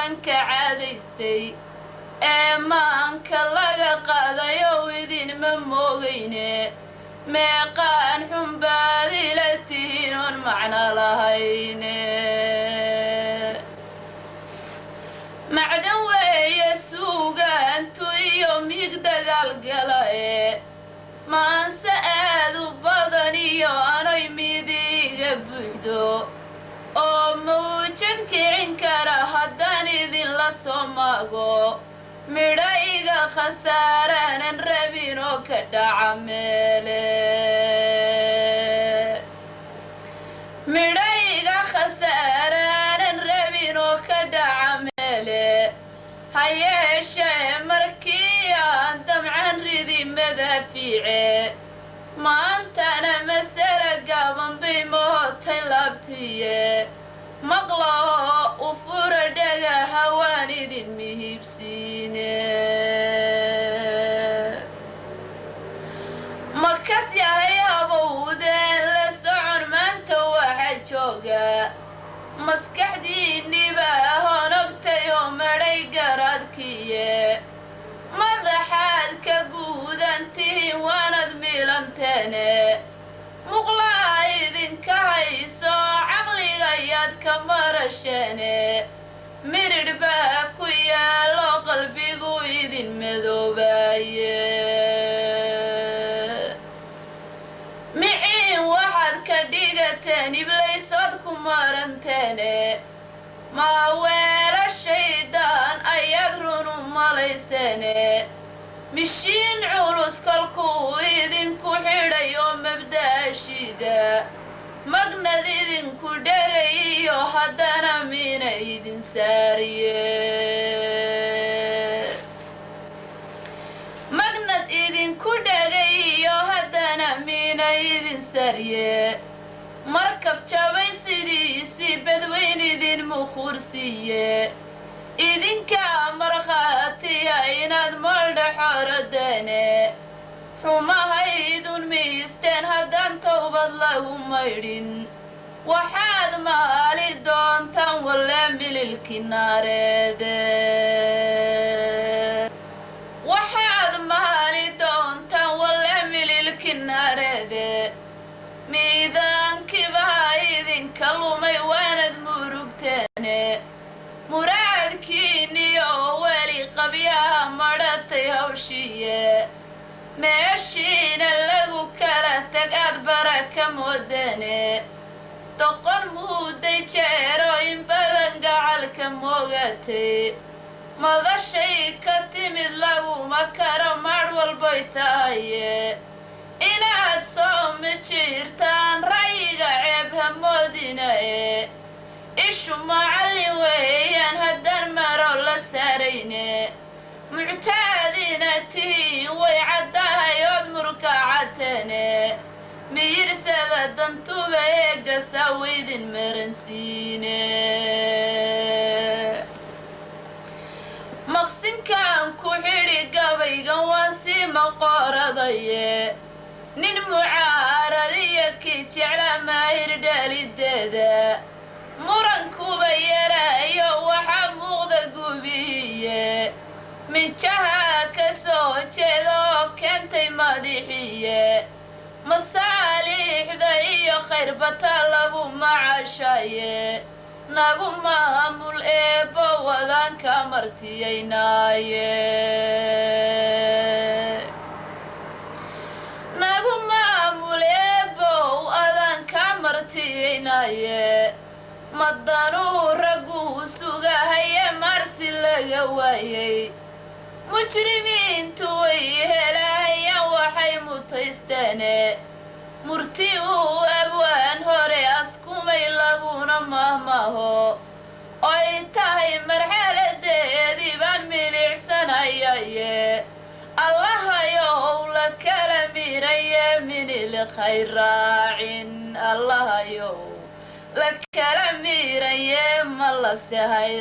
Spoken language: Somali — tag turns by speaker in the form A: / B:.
A: Kaftanka caadaystay ee maanka laga qaadayow idinma moogayne. Meeqaan xunbaad ila tihiin oon macno lahayne. Macdan weeye suugaantu iyo miig dagaalgala ee maanse aad u badan iyo anoy midiga buuxdo oo mawjad kicin kara haddaan idinla soo maago, midho iga khasaaraanan rabin oo ka dhaca meele. Midho iga khasaaraanan rabin oo ka dhaca meele. Ha yeeshee markii aan damcan ridi madaafiice, maantana masale gaaban bay mahotay laabtiye. Maqla oo u fura dhagaha, waan idin mihibsiine. Ma kas yahay habowdeen la socon maanta waxa jooga? Maskaxdiinniibaa honogtay oo madhay garaadkiiye. Madaxaad ka guudantihiin waanad milanteene. Muqlaa idinka hayso caqligayaad ka marasheene. Miridh baa ku yaallo qalbigu idin madoobaye. Miciin waxaad ka dhigateen iblaysood ku maranteene. Maa weela shaydaan ayaad run u malayseene. Mishiin culus kolkuu idinku xidhay oo mabdaashida magnad idinku dhegay iyo haddana miina idin saariye. Magnad idinku dhegay iyo haddana miina idin saariye. Markab jabay sidiisii badweyn idin mukhursiiye. Idinkaa markhaatiya inaad mooldha xorodeene. Xumahaydun miisteen haddaan towbad lagu maydhin, waxaad maali doontaan walle mililki naareede. Waxaad maali doontaan walle mililki naareede. Miidaankibaa idinka lumay waanad murugteene. Muraadkiinniyo weli qabyaha madhatay hawshiiye. Meeshiina lagu kala tag aad baraka moodeene. Doqon muuday jeero in badan gacalka moogatay, madashay ka timid laguma karo madh walbay tahaye. Inaad soo mijiirtaan ra'yiga ceeb hamoodina ee ishu macallin weeyaan haddaan maro la saarayne. Muctaadina tihiin way caddahay ood murkacateene. Miyirsada dantuba eegasa waydin maransiine. Maqsinkaan ku xidhi gabaygan waan sii maqooradaye. Nin mucaaradiyo kii jeclaa maahir dhalideeda murankuba yaraayo waxaa muuqda gubihiye. Minjaha ka soo jeeda oo keentay madixiye. Masaaliixda iyo khayrbata lagu macashaye. Nagu maamul eebbo wadaanka martiyaynaaye. Nagu maamul eebbow adaan ka martiyaynaaye. Madanuu ragguu sugahaye marsi laga waayay. Mujrimiintu way helahayaan waxay mutaysteene. Murti uu abwaan hore askumay laguna mahmaho oy tahay marxaladeedii baan milicsanayaye. Allahayow la kala miraye minil khayr raacin. Allahayow la kala miraye ma lase hay.